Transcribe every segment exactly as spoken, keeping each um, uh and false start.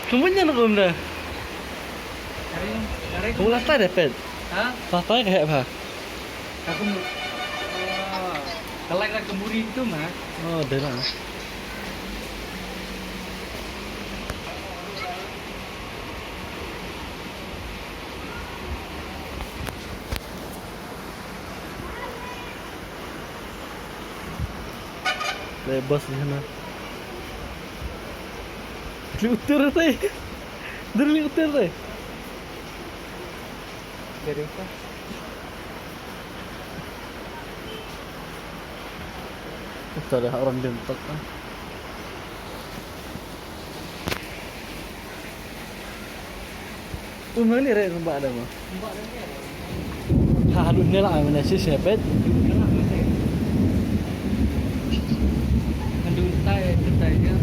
Kumno ngan kum da? Kumno la tai da pet? Ha? La tai ka heh pha? Ka kum. Ka lai ka muri tu ma. Oh, dei la. Dei bus ni hana. Li utir dei. Dur li utir dei. Dari apa? Utir dah orang dentok kan. Umang ni rek sembah dah mah. Ha, haduh ni lah mana si sepet. Haduh tai, tai ya.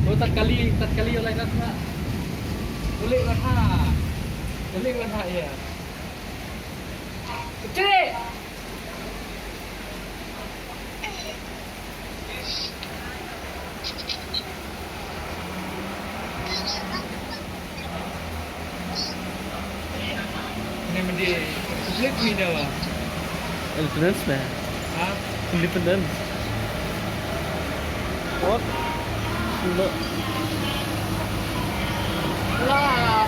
Oh, tatkali, tatkali oleh kat nak. Boleh lah ha. Boleh lah ha ya. Kecil. Ini mesti public ni dah lah. Independence man. Ha? Independence. What? Look. Lah.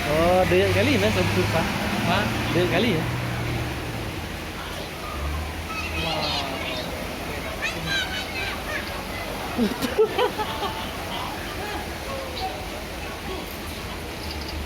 Oh, dia kali ni satu susah. Ha? Dia kali ya.